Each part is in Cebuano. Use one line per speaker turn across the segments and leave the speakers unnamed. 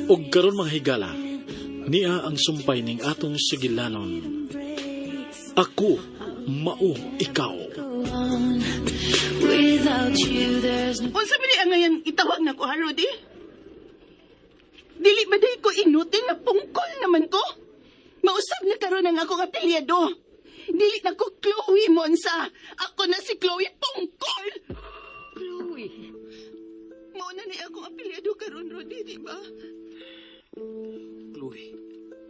Og karon, mga higala, niya ang sumpay ning atong sugilanon. Ako mao ikaw.
Without you, there's no
Unsa man ang ngayon itawag na ko, ha, Rudy? Dili ba day ko inutil na pungkol naman ko? Mausab na karon ang akong apelyado. Dili na ko Chloe Monsa. Ako na si Chloe Pungkol.
Chloe.
Mao na ni akong apelyado karon, Rudy, di ba?
Chloe,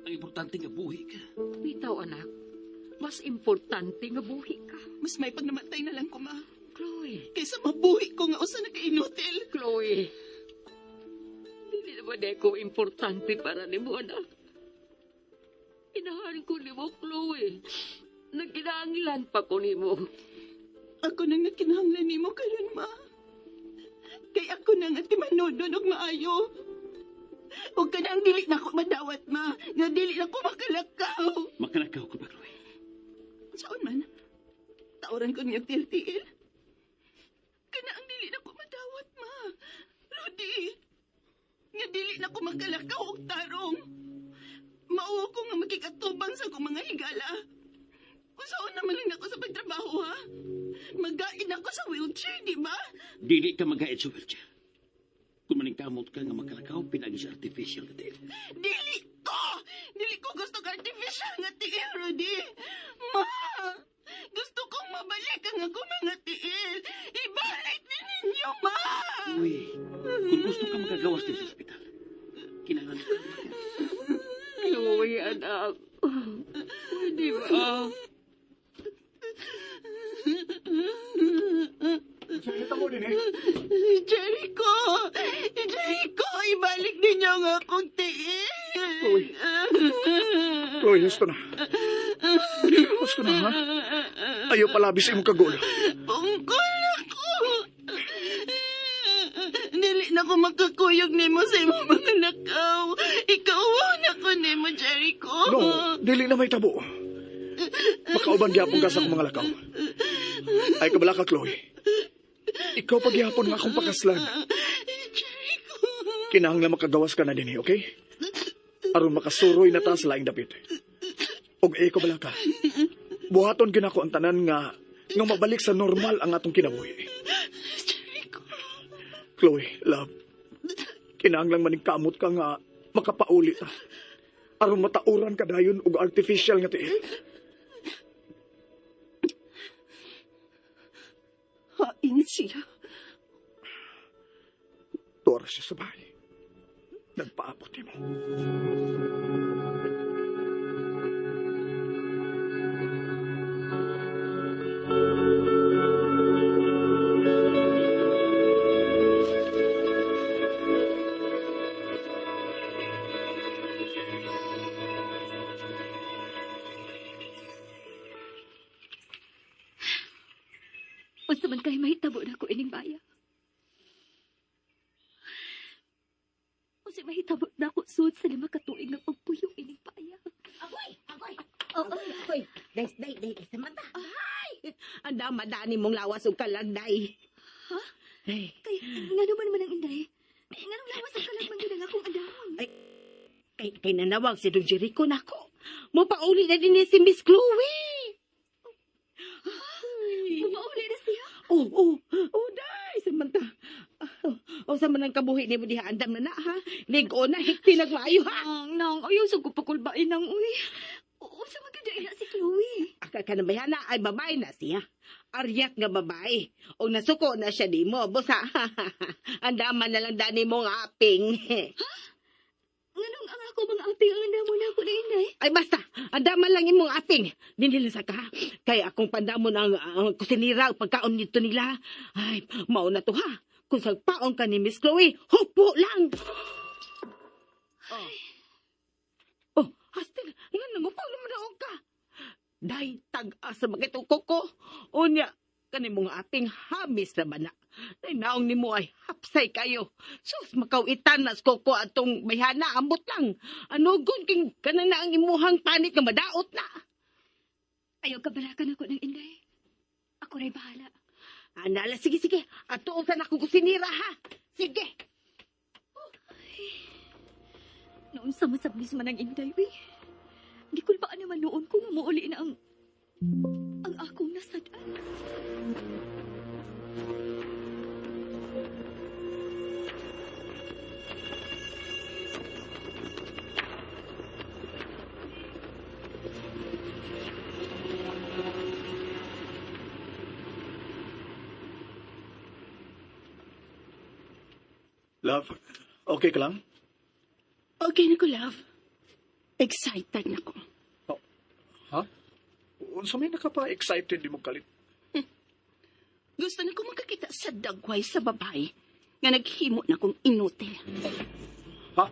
ang importante nga buhi ka.
Bitaw, anak. Mas importante nga buhi ka.
Mas may pagnamatay na lang ko, ma.
Chloe.
Kaysa mabuhi ko nga usa na ka inutil.
Chloe. Dili naman ko importante para nimo, anak. Inahan ko nimo, Chloe. Nagkinahanglan pa ko nimo.
Ako nang nakinahanglan nimo karon, ma. Kay ako nang atimanodon og maayo. Ug kanang dili na ko madawat, ma. Nga dili na ko makalakaw.
Makalakaw ka ba, Chloe?
Saan man? Tauran ko niya tiil-tiil. Kana ang dili na ko madawat, ma. Rudy, nga dili na ko makalakaw og tarong. Mao ko nga makikatubang sa akong mga higala. Usaon naman lang ako sa pagtrabaho, ha? Magain ako sa wheelchair, di ba?
Dili ka magaid sa wheelchair. Kung maningkamot ka nga makalakaw, pinagi sa artificial na tiil.
Dili ko! Dili ko gusto ka artificial nga tiil, Rudy. Ma! Gusto kong mabalik ang akong mga tiil. Ibalik din ninyo, ma!
Uy, kung gusto ka makagawas din sa ospital, kinahanglan ka.
Chloe, anak. Pwede ba?
Jericho! Jericho! Ibalik ninyo ang akong tiil!
Chloe. Chloe, gusto na. Gusto na, ha? Ayaw palabi sa imong kagulo.
Pungkol ako! Dili na ko makakuyog nimo sa imong mga lakaw. Ikaw na ko nimo, Jericho.
No, dili na may tabo. Makauban gyapon ka sa akong mga lakaw. Ay kabala ka, Chloe. Ikaw pagyapon nga akong pakaslan.
Jericho.
Kinahanglan makagawas ka na din, eh, okay? Aron makasuroy na ta sa laing dapit. Og eh, kabala ka. Buhaton gyud nako ang tanan nga nga mabalik sa normal ang atong kinabuhi.
Jericho.
Chloe, love. Kinahanglan maningkamot ka nga makapauli ta. Aron matauran ka dayon og artificial nga tiil.
Hain siya.
Tuara siya sa bahay. Nagpaabot mo.
Unsa man kay mahitabo na ko ining baya? Unsa mahitabo na ko sud sa 5 ka tuig ng pagpuyo ining baya?
Agoy, agoy.
Oo.
Agoy, agoy. Day, day, day, Samantha. Ay, ang dama-dani mong lawas ug kalag, day.
Ha?
Ay,
Kay ngano man man ang inday? Nganong lawas ang kalag man gyud ang akong andamon?
Ay, kay nanawag si Don Jericho nako. Mopauli na din ni si Miss Chloe. Ay.
Mupauli na siya.
Oh, day, Samantha. Oh, sa man ang kabuhi nimo diha andam na na ha. Lig-o na hikti nagmaayo ha.
Nang, nang, ayaw sa ko pakulbain nang uy. Unsa man gyud na si Chloe?
Aka ka na bayana ay babae na siya. Aryat nga babae. O nasuko na siya nimo, bosa. Andaman na lang dani mo nga aping.
Nganong ang ako mga aping ang andamon nako ni inday?
Ay basta, andaman lang imong aping. Dinhi lang sa ka. Kay akong pandamon ang kusinira ug pagkaon nito nila. Ay, mao na to ha. Kung sagpaon ka ni Miss Chloe, hupo lang. Oh. Oh, astig, nga nangupaw naman ako ka. Day, tag-asa bakit ko. Unya, kani mong aping hamis na ba na? Day, naong nimo ay hapsay kayo. Sus, makawitan na koko atong bayhana, ambot lang. Ano gun king kana na ang imuhang panit nga madaot na.
Ayaw kabalakan ako ng inday. Ako ray bahala.
Anala, sige, sige. Ato usan ako kusinira ha. Sige.
Noon sa masablis man ang inday, uy. Gikulbaan naman noon ko nga muuli na ang akong nasadan.
Love, okay ka lang?
Okay na ko, love. Excited na ko.
Ha? Unsa may nakapa-excited di mo kalit?
Gusto na ko makakita sa dagway sa babae nga naghimo na kong inutil.
Ha?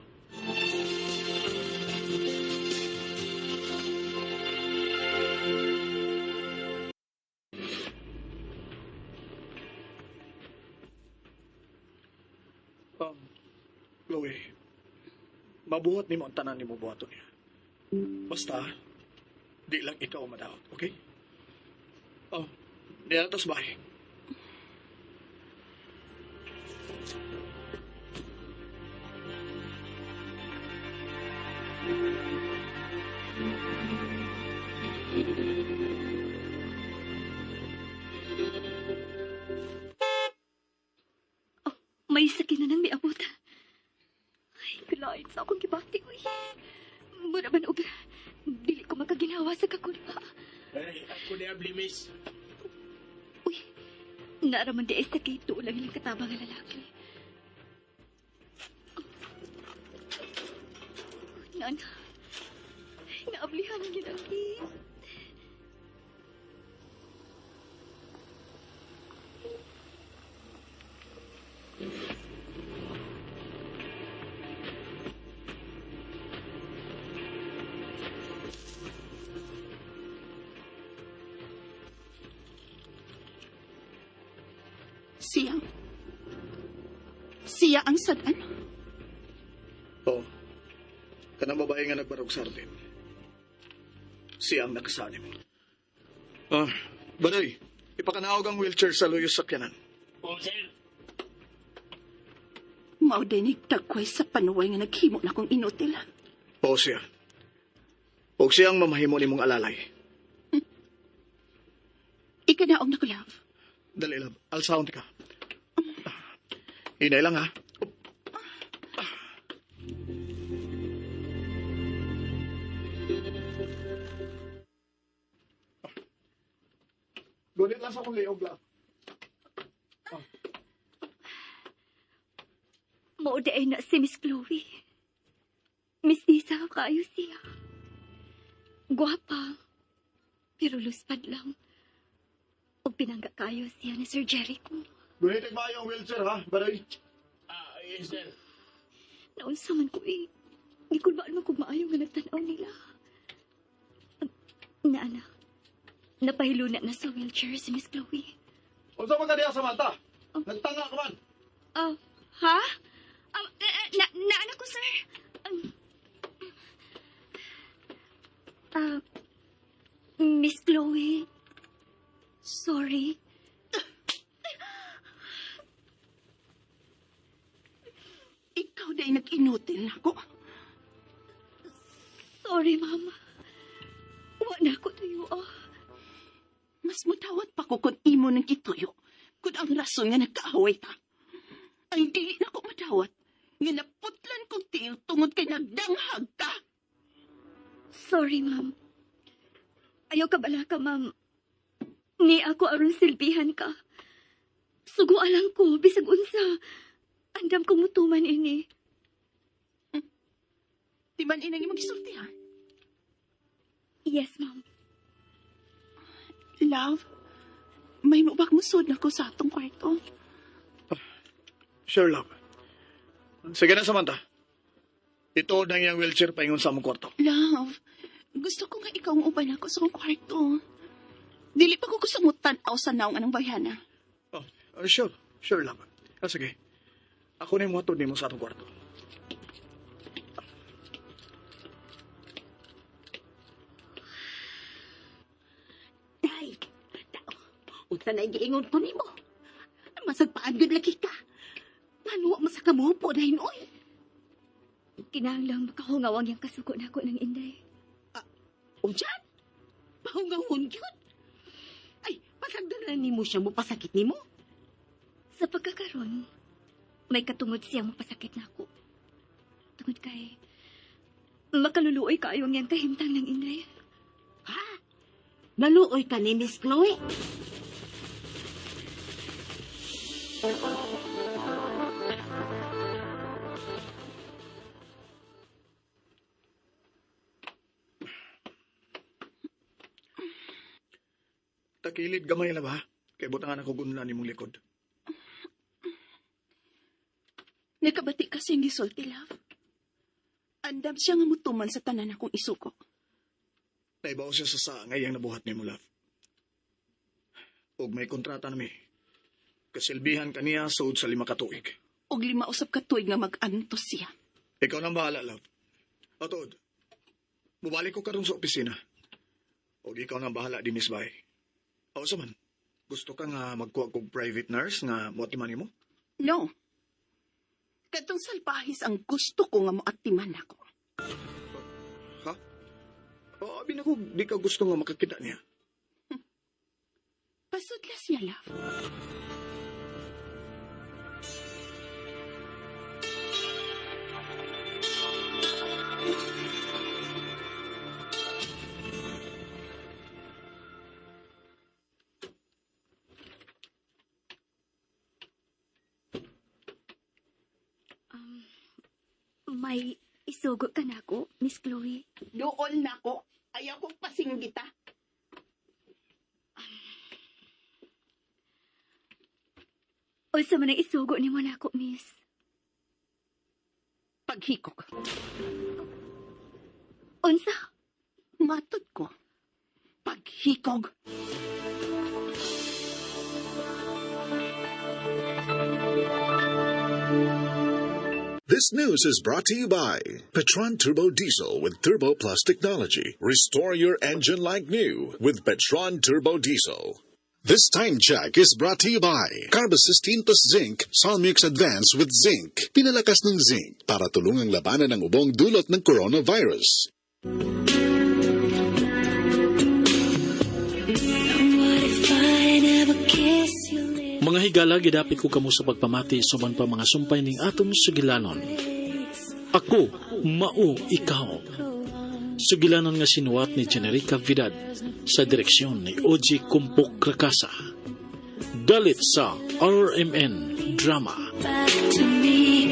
Chloe, mabuhat nimo ang tanan nimo buhaton niya. Basta, di lang ikaw madaot, okay? Oh, niya na tas bahay.
May sakit na nang miabot. Ay, kalain sa akong gibati, uy. Mura man og dili ko makaginawa sa kakulpa.
Ay, ako ni Abli, miss.
Uy, naraman di ay sa kay tulang ilang katabang nga lalaki. Nana, naablihan ang ginaki.
Siya. Siya ang sadan.
Oo. Kanang babae nga nagbarog sa atin. Siya ang nakasanim. Ah, Baday, ipakanaog ang wheelchair sa luyos sakyanan.
Oh, sir.
Mao din dagway sa panuway nga naghimo na kong inutil.
Oo siya. O siya ang mamahimo nimong alalay.
Ikanaog na ko, love.
Dali, love. Alsahon ka. Hinay lang, ha? Gunit lang sa akong liog, love.
Mao di ay na si Miss Chloe. Miss Lisa, kaayo siya. Guwapa, pero luspad lang. Og pinangga kaayo siya ni Sir Jericho.
Gunit ang maayo ang wheelchair, ha? Baday.
Ah, yes, sir.
Naunsa man ko eh. Gikulbaan man kung maayo nga nagtanaw nila. Naana, napahiluna na sa wheelchair si Miss Chloe.
Unsa man ka diha, Samantha? Nagtanga ka man.
Ah, ha? Na, naana ko, sir. Ah, Miss Chloe, sorry.
Ikaw day nag-inutil na ko.
Sorry, mama. Wa na ko tuyo, ah.
Mas mutawat pa ko kung imo nang gituyo. Kung ang rason nga nagkaaway ta. Ang dili na ko madawat. Nga naputlan kong tiil tungod kay nagdanghag ka.
Sorry, ma'am. Ayaw ka bala ka, ma'am. Ni ako aron silbihan ka. Sugo alang ko, bisag unsa. Andam kong mutuman ini.
Di man inang imong gisulti ha?
Yes, ma'am.
Love, may mubak musod na ko sa atong kwarto.
Sure, love. Sige na, Samantha. Ito na iyang wheelchair paingon sa among kwarto.
Love, gusto ko nga ikaw ang uban ako sa akong kwarto. Dili pa ko gusto mo tan-aw sa naong anong bayana.
Oh, sure. Sure, love. Ah, sige. Ako na yung muhatod nimo sa atong kwarto.
Day, tao, unsa na giingon ko nimo? Masagpaan gyud lagi ka. Ngano wa man sa kamupo dahil oy.
Kinahanglang makahungaw ang iyang kasuko nako ng Inday.
Unsa? Pahungahon yun? Ay, pasagdan na nimo siya mo pasakit nimo?
Sa pagkakaron, may katungod siyang mapasakit nako. Tungod kay makaluluoy kaayo ang iyang kahimtang ng Inday.
Ha? Naluoy ka ni Miss Chloe?
Takilid gamay na ba? Kay butangan ako gunla nimong likod.
Nakabati ka siyang gisulti, love. Andam siya nga mutuman sa tanan akong isuko.
Naibaw siya sa saangay ang nabuhat nimo, love. Ug may kontrata nami. Kasilbihan kaniya sud sa 5 ka tuig.
Og 5 usab ka tuig nga mag-antos siya.
Ikaw nang bahala, love. Atod, mubalik ko karon sa opisina. Og ikaw nang bahala di Miss Bay. O sa man, gusto ka nga magkuha kog private nurse nga moatiman nimo?
No. Katong salpahis ang gusto ko nga moatiman ako.
Ha? O, abi na ko, di ka gusto nga makakita niya.
Pasudla siya, love.
May isugo ka nako, Miss Chloe.
Dool na ko. Ayaw kong pasinggita.
Unsa man ang isugo nimo nako, Miss?
Paghikog.
Unsa?
Matod ko. Paghikog.
This news is brought to you by Petron Turbo Diesel with Turbo Plus technology. Restore your engine like new with Petron Turbo Diesel. This time check is brought to you by Carbocysteine plus Zinc, Solmux Advance with Zinc. Pinalakas ng zinc para tulungang labanan ang ubong dulot ng coronavirus.
What if I never kiss your lips?
Mga higala, gidapit ko kamo sa pagpamati sa uban pa mga sumpay ning atong sugilanon. Ako, mao ikaw. Sugilanon nga sinuwat ni Generica Vidad sa direksyon ni Oji Kumpok Rakasa. Dalit sa RMN Drama.
Back to me.